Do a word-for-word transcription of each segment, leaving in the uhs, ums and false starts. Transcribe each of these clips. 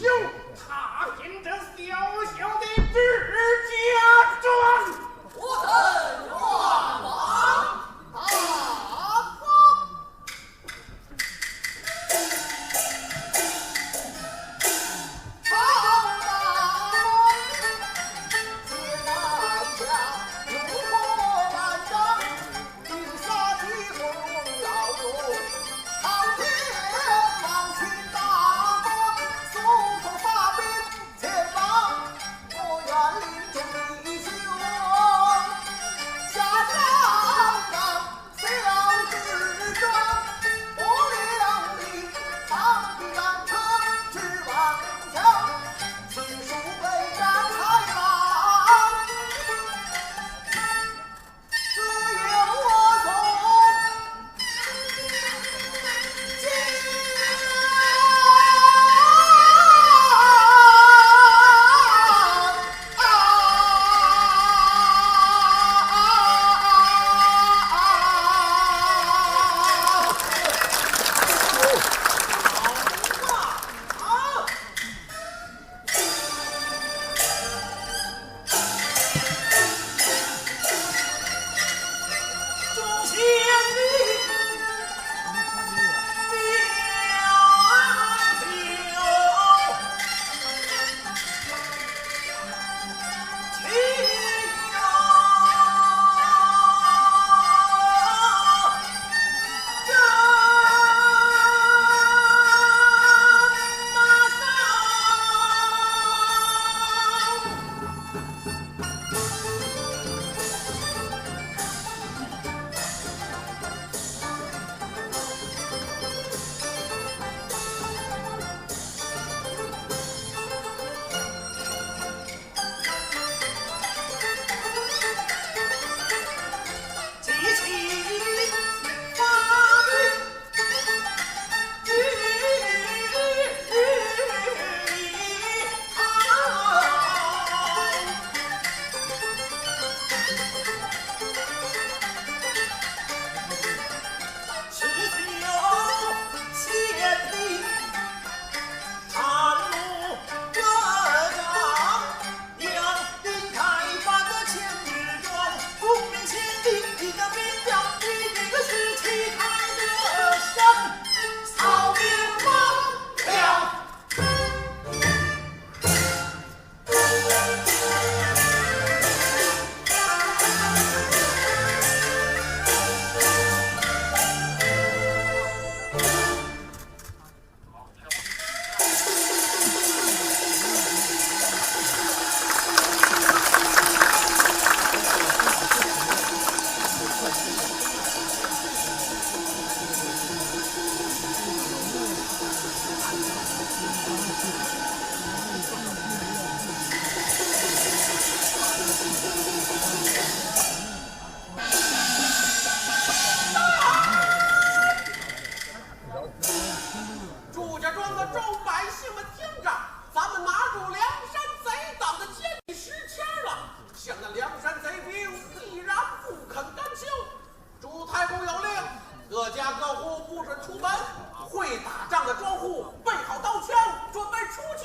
就踏平这小小的祝家庄。我等愿望大方。祝家庄的众百姓们听着，咱们拿住梁山贼党的奸细石谦了，想那梁山贼兵必然不肯甘休。祝太公有令，各家各户不准出门，会打仗的庄户备好刀枪，准备出去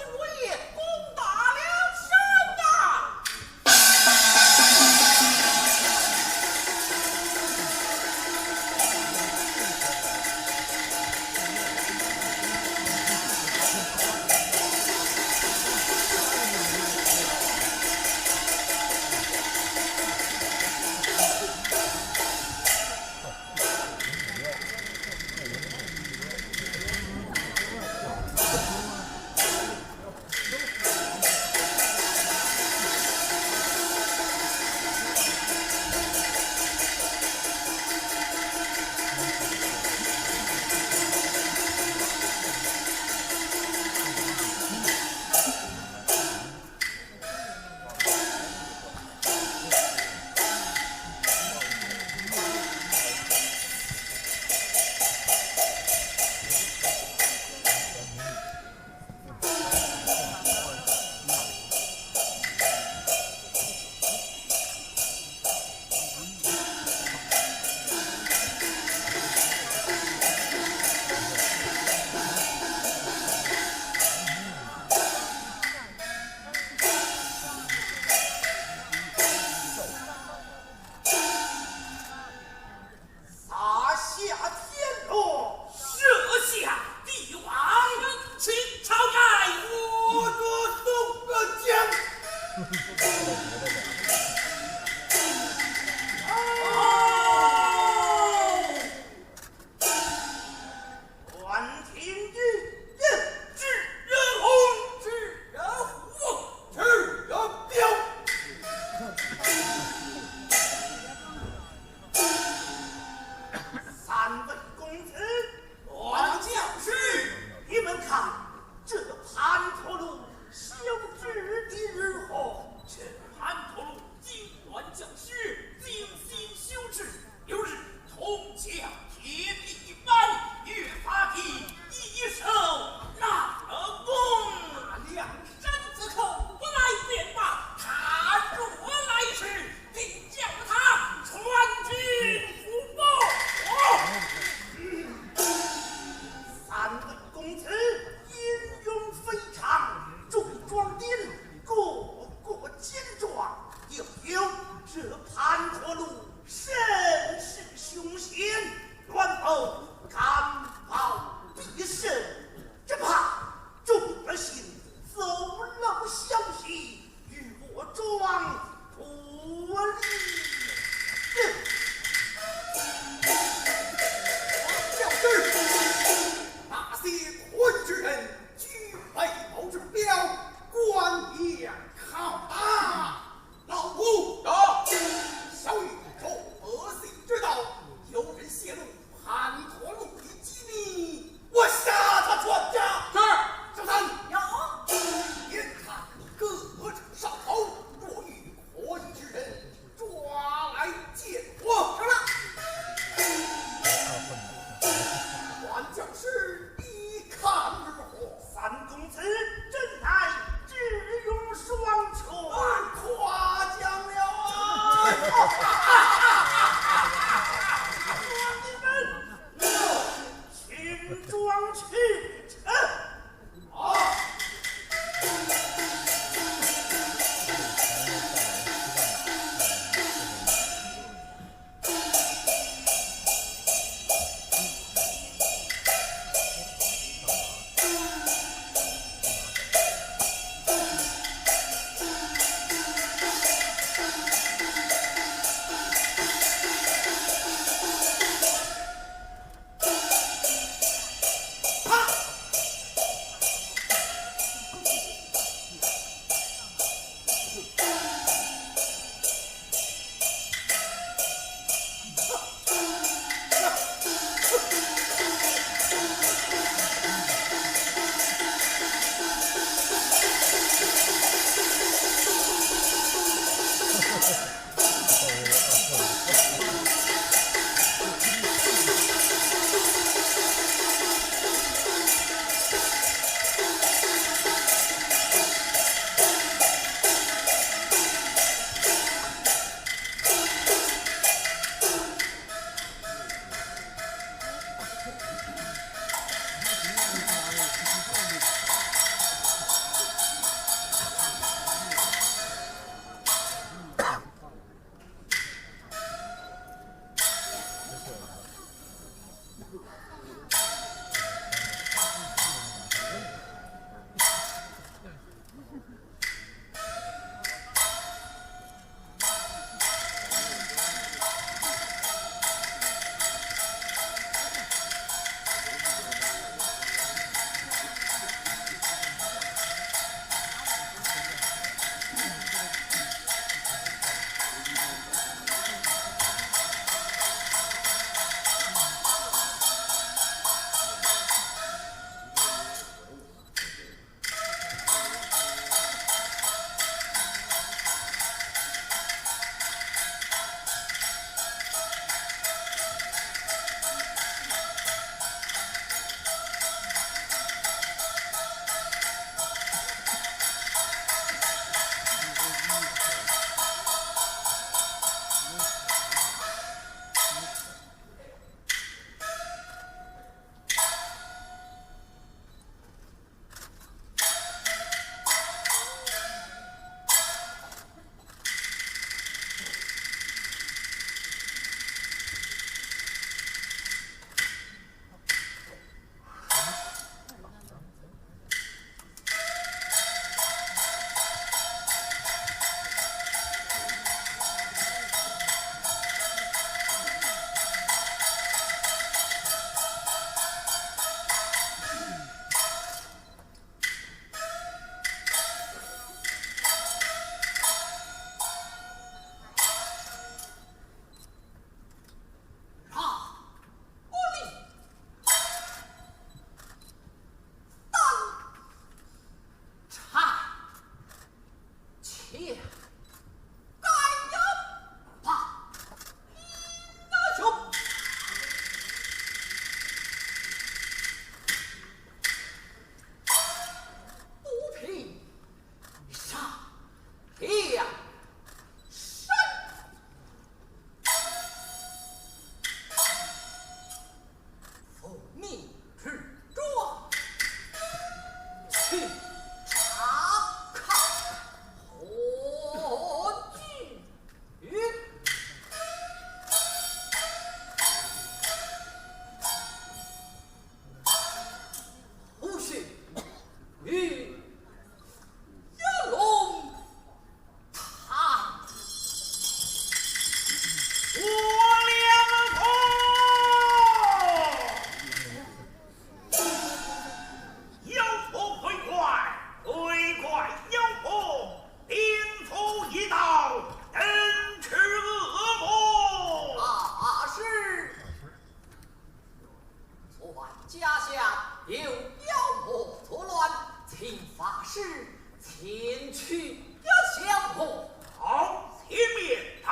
前去要相公。好，前面带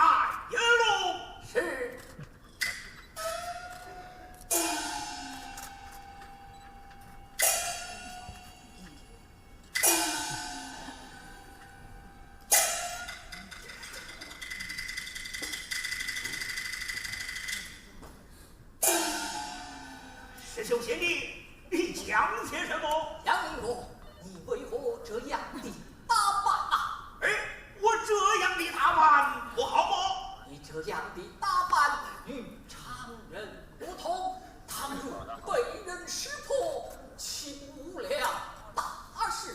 路。是。石秀贤弟，你讲些什么？杨林公，你为何这样的打扮啊？哎，我这样的打扮不好吗？你这样的打扮与常人不同，倘若被人识破，岂不了大事？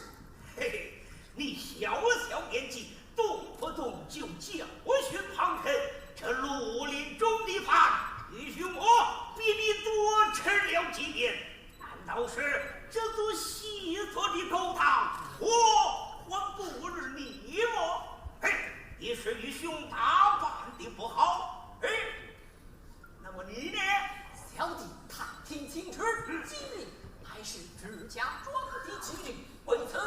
嘿嘿，你小小年纪，动不动就教训旁人，这绿林中的饭，愚兄我比你多吃了几年。难道是这座西座的勾当，我还不如你么？嘿，你是愚兄打扮的不好，嘿。那么你呢？小弟探听情知，今日乃是朱家庄的吉日，未曾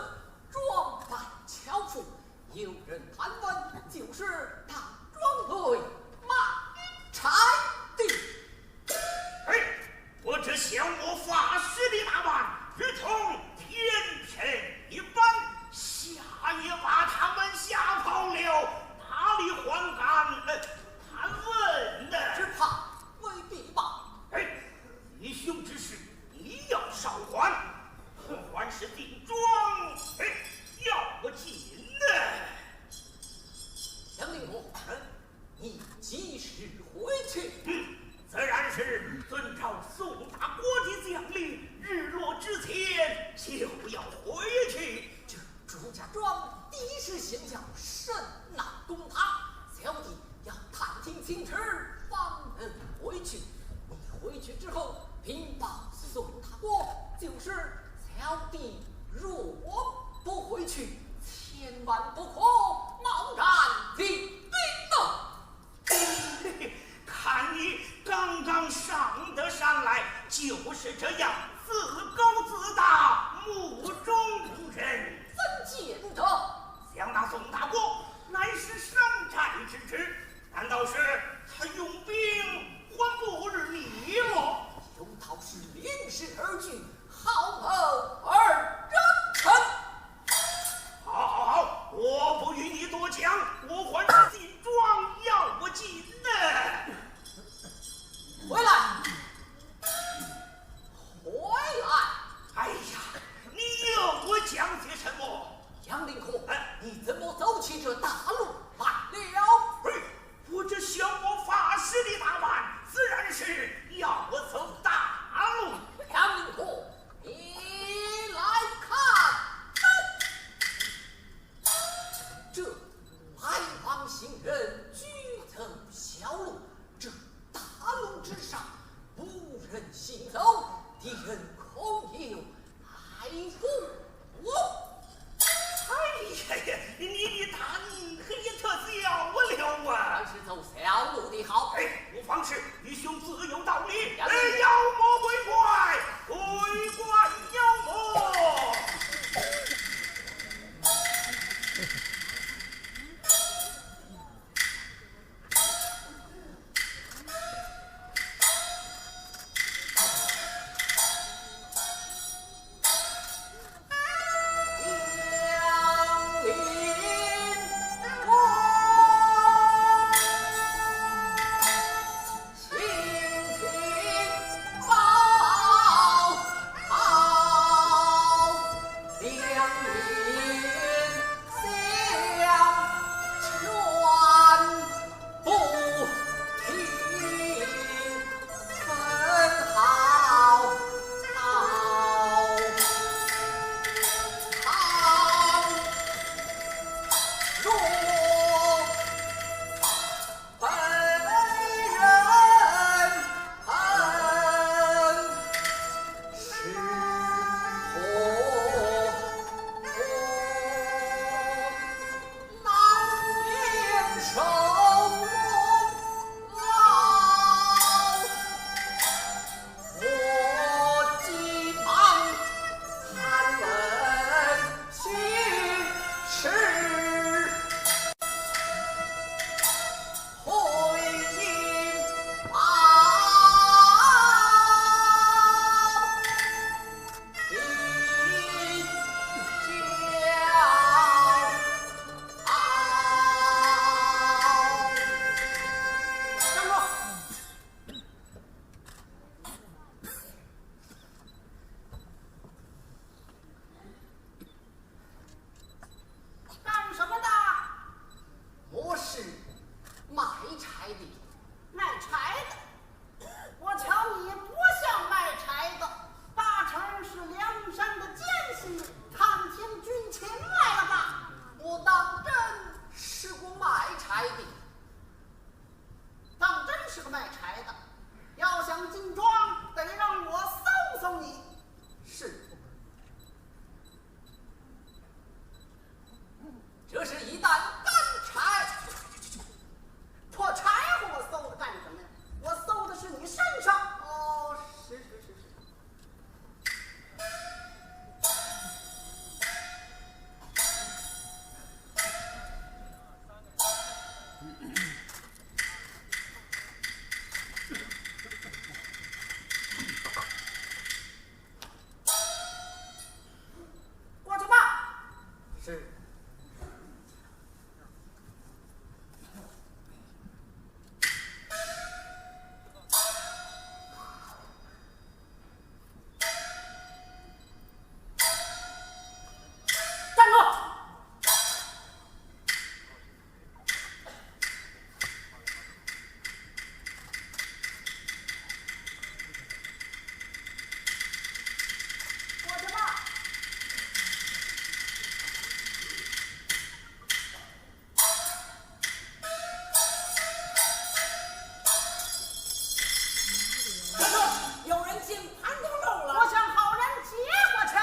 装扮巧服，有人盘问，就是打庄来卖柴的。哎，我这小伙法师的打扮，如同天平一般，吓也把他们吓跑了，哪里还敢，呃，盘问呢？只怕未必吧。哎，愚兄之事，你要少管，何患是进庄，哎，要我进呢？杨林公，嗯？你几时回去？嗯，自然是遵照宋大哥的将令，日落之前就要回去。这朱家庄地势险要，甚难攻打，小弟要探听情知，方能回去。你回去之后，禀报宋大哥，就是小弟若不回去，千万不可贸然进兵啊！嘿嘿，看你刚刚上得山来，就是这样自高自大，目中无人。怎见得？想那宋大哥乃是山寨之主，难道是他用兵还不如你么？有道是临时而聚，好谋而成。好，好，好，我不与你多讲，我还是进庄要紧呢。回来，回来！哎呀，你又讲些什么？杨林公，哎，你怎么走起这大路来了？嘿，我这小伙法师的打扮，自然是要我走大路。杨林公，你来看，这来往行人，俱走小路，这大路之上，无人行走，敌人恐有 哎呦，我，哎呀呀，你，你打你是。回报。站住！ 干什么的？我是卖柴的。卖柴的？我瞧你不像卖柴的，八成是梁山的奸细，探听军情来了吧？我当真是个卖柴的。当真是个卖柴的，要想进庄，得让我搜搜你。是。 这是一担干柴。破柴火我搜它干什么呀？我搜的是你身上。哦，是是是是。过去吧。是。 站住！ 过去吧。 有人进蟠桃楼了。我向好人接过去。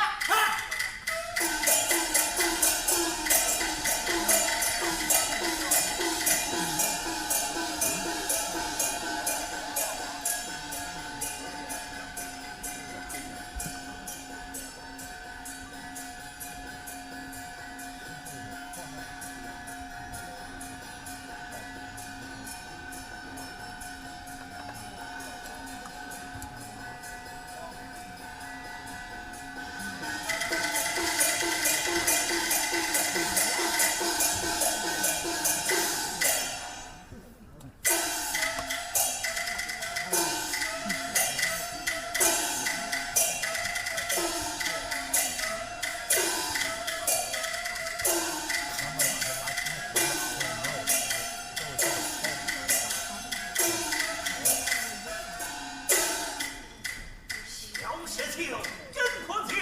小石头真可笑，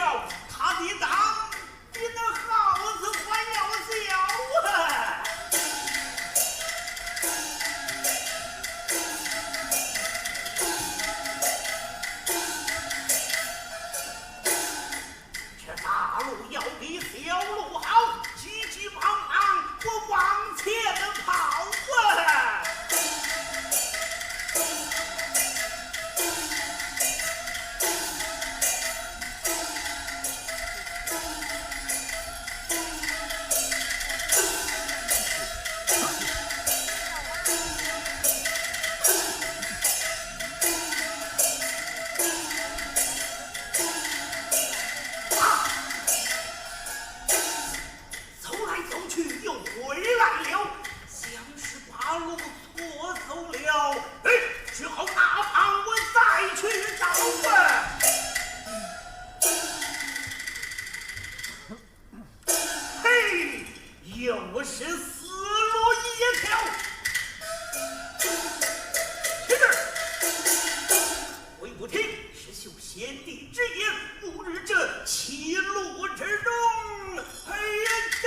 他的当 比那耗子还要小啊！这大路要比小路好，急急忙忙，我往前跑啊！ 走来走去又回来了，像是把路错走了。哎，只好打旁我再去找啊。嘿，又是死路一条。听着，回不听，是修 先帝之言，误入这歧路之中。哎呀，这，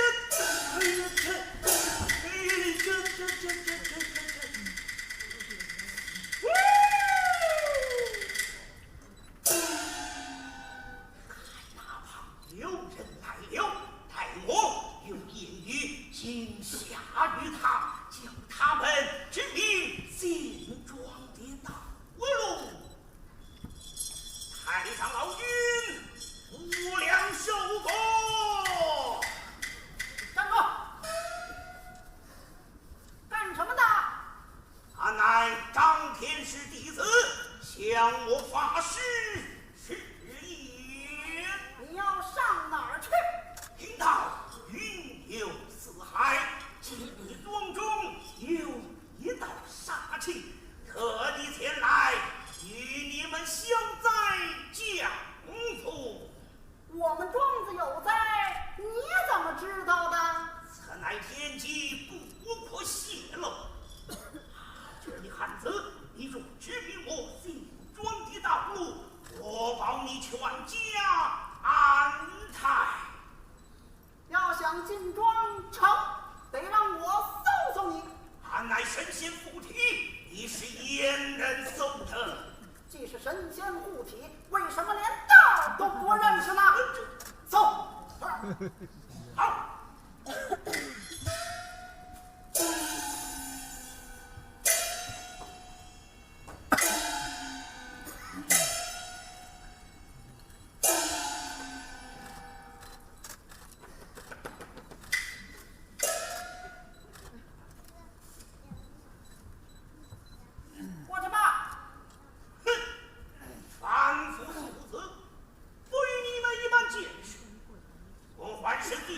哎呀，这，哎呀，这，这，这，这，这，这，这。看那旁有人来了，待我用言语惊吓于他，叫他们知明进庄的道路。 太上老君，无量寿佛。站住！知道的。此乃天机，不可泄露。这粒汉子，你若指明我进庄的道路，我保你全家安泰。要想进庄成，得让我搜搜你。俺乃神仙附体，你是焉能搜得？既是神仙附体，为什么连道都不认识呢？走。好。我他妈！哼，凡夫俗子，不与你们一般见识。我还是自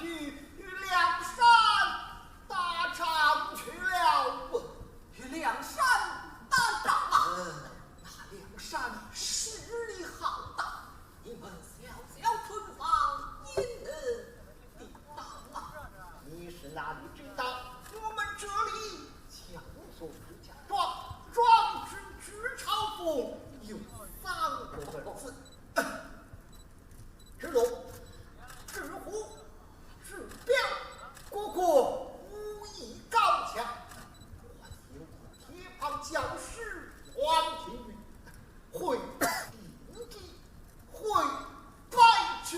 与梁山打仗去了。与梁山打仗啊？呃。那梁山势力浩大，你们小小村庄焉能抵挡啊？你是哪里知道，我们这里强作之甲壮，壮志之超峰，有三个字。 指鹿、指虎、指表，个个武艺高强。还有铁棒教师王廷玉，会定计，会摆阵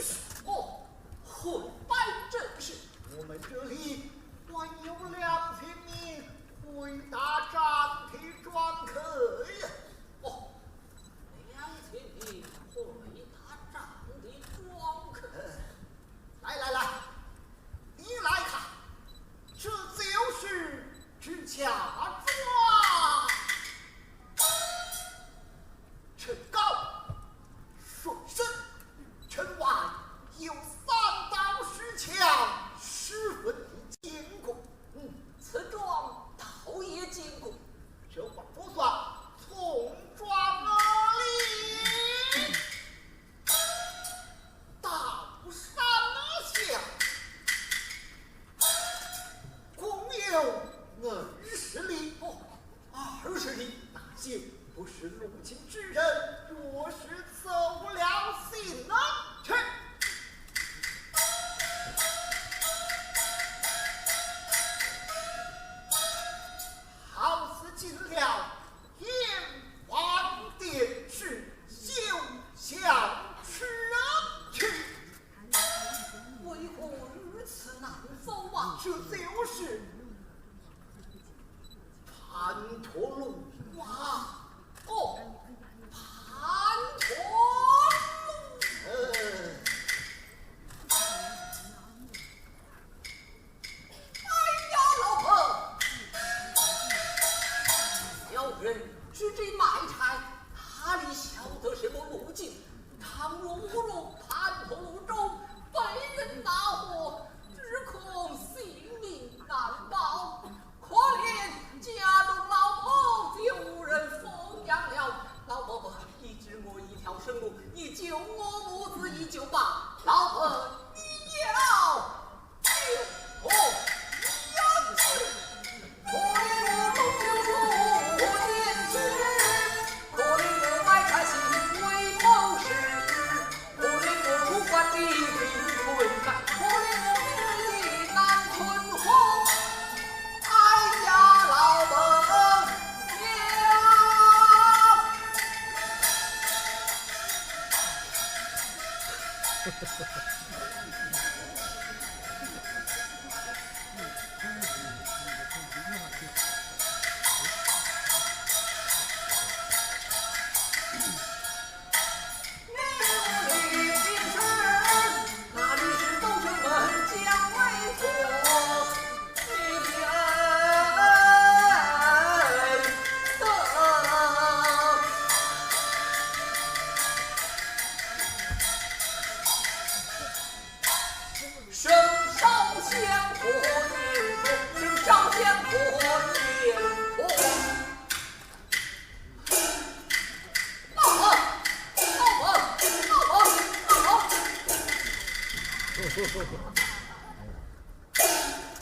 势。哦，会摆阵势。我们这里还有两千名会打仗的庄客呀。哦， 两千名会打仗的庄客。来来来，你来看，这就是指甲庄。城高水深，城外有三道石墙，十分的坚固。嗯，此庄倒也坚固。 这还不算，村庄里，大山下，共有二十里。哦，二十里。那些不是入侵之人，若是走了心呢？去。 好似进了天王殿，是休想出去。为何如此难走啊？这就是盘陀路啊！哦，盘陀路。呃。 哎呀，老伯！小人只知卖柴，哪里晓得什么路径？倘若误入盘陀路中，被人拿获，只恐性命难保。可怜家中老婆就无人抚养了。老伯伯，你指我一条生路，你救我母子一救吧。老伯，你要 哎呀，老伯呀！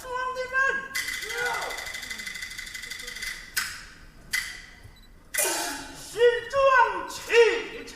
兄弟们， 新庄启程。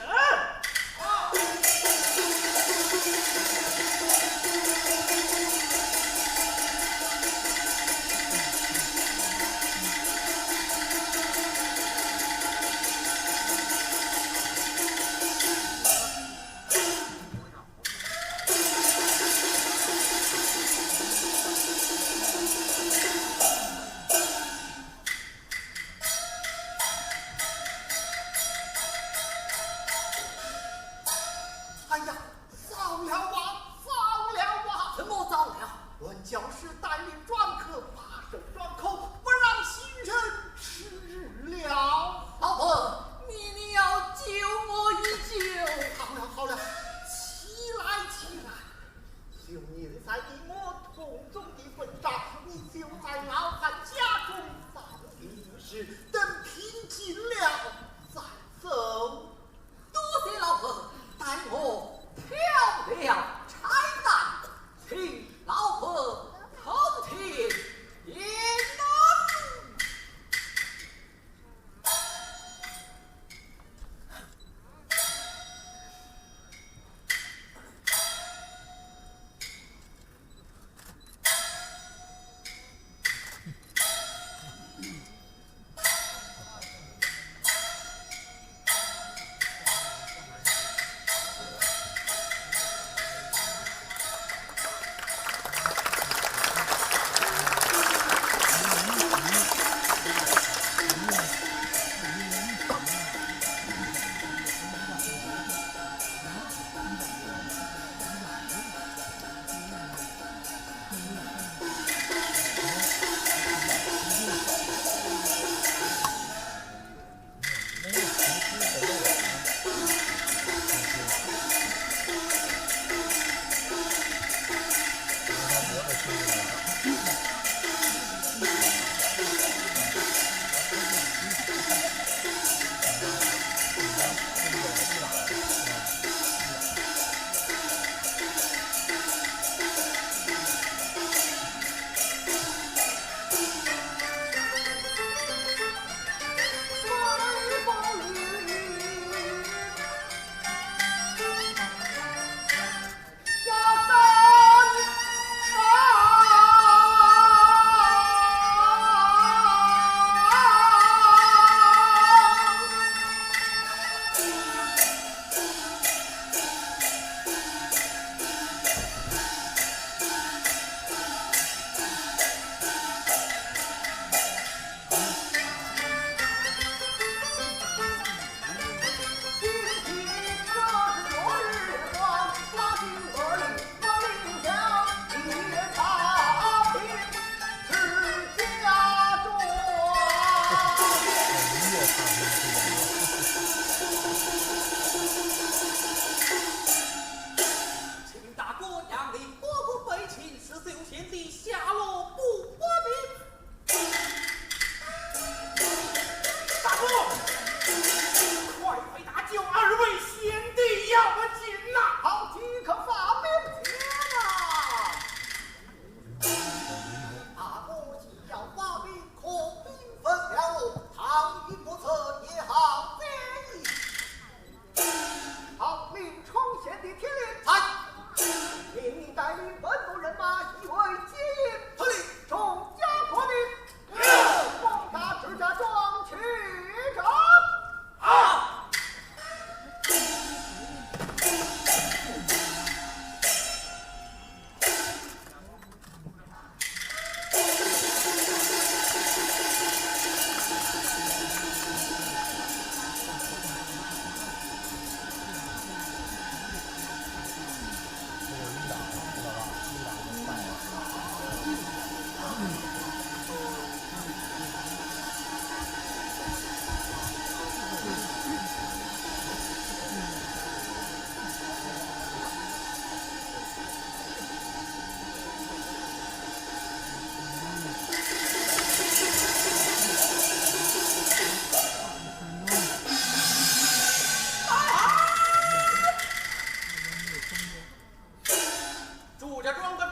哎呀，糟了啊，糟了啊！怎么糟了？阮教师带领庄客把守庄口，不让行人吃了。老伯，你，你要救我一救。好了，好了，起来，起来。 就你带给我铜钟的婚纱，你就在老汉家中办理，于是等聘金了再走。多谢老伯，待我挑了柴担，请老伯通天驿。请大哥让你哥哥背亲，是受贤弟下落不明。大哥，快快搭救二位贤弟要紧呐！好，即刻发兵。大哥既要发兵，可兵分了我，倘有不测，也好接应。 好，命冲贤弟天林。在。命你带领本部人马，一为接应。在。众家官兵，攻打石家庄去。啊！祝家庄的